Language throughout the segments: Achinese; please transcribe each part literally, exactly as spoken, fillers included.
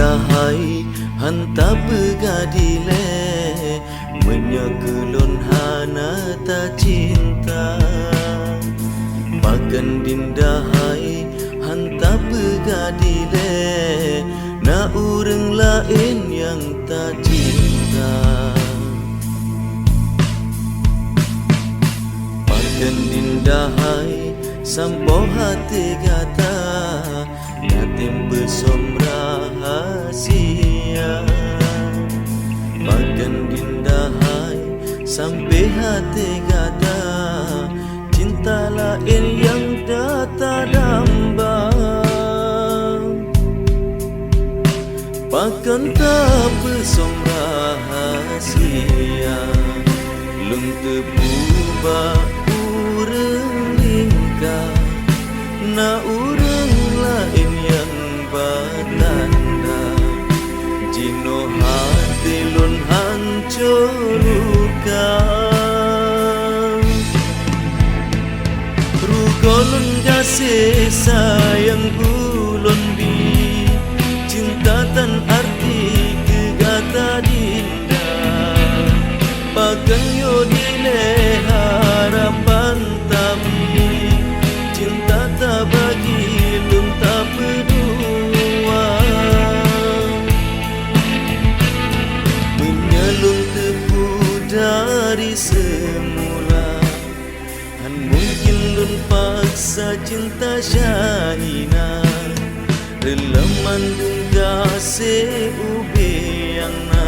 Hai, hana tapeugah dilée, meunyoe keu lôn hana tacinta. Pakon Dinda hai, hana tapeugah dilée, na ureuëng laén nyang tacinta. Pakon Dinda hai, sampoe até gata, na tem peusöm rahasia. Pakon Dinda hai, sampoe até gata, cinta laén nyang tatadamba. Pakon tapeusöm rahasia, lôn teupeu bak ureuëng lingka, na ureuëng laén nyang batanda, jinoe até lôn hanco luka. Rugoe lôn gaséh sayang ulôn bi, cinta tan arti keu gata Dinda. Pakon yo dilée harapan tabi, cinta tabagi lôn tapeudua. Meunyoe lôn teupeu dari seumula, hana mungken lôn paksa cinta Syahinah. Reuloh mandum gaséh ubé nyang na,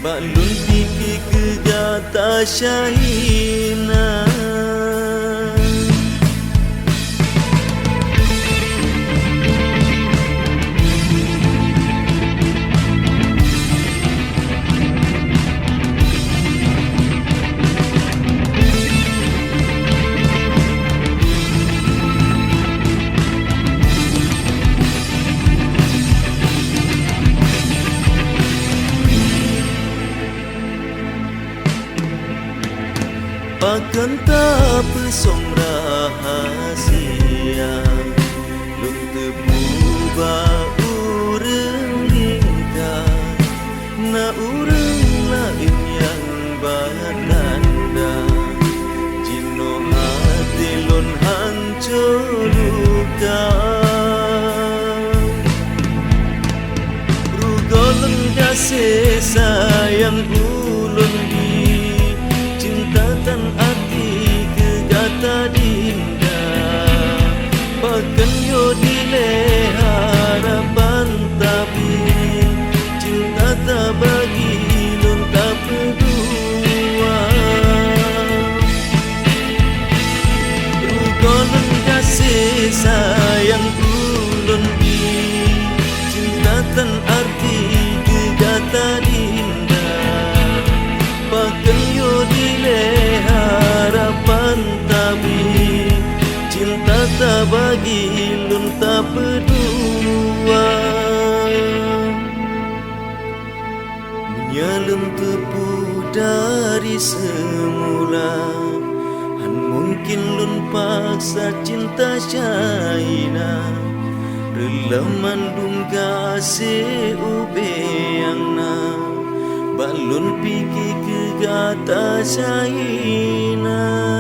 bak lôn pike keu gata Syahinah. Pakon tapeusöm rahasia, lôn teupeu bak ureuëng lingka, na ureuëng laén nyang batanda, jinoe até lôn hanco luka. Rugoe lôn gaséh sayang ulôn bi, cinta tan arti keu gata Dinda. Pakon yo dilée harapan tabi, cinta tabagi lôn tapeudua. Rugoe lôn gaséh sayang ulôn bi, cinta tan arti keu gata Dinda. Pakon yo dilée harapan tabi, cinta tabagi lôn tapeudua. Meunyoe lôn teupeu dari seumula, hana mungken lôn paksa cinta Syahinah. Reuloh mandum gaséh ubé nyang na, bak lôn pike keu gata Syahinah.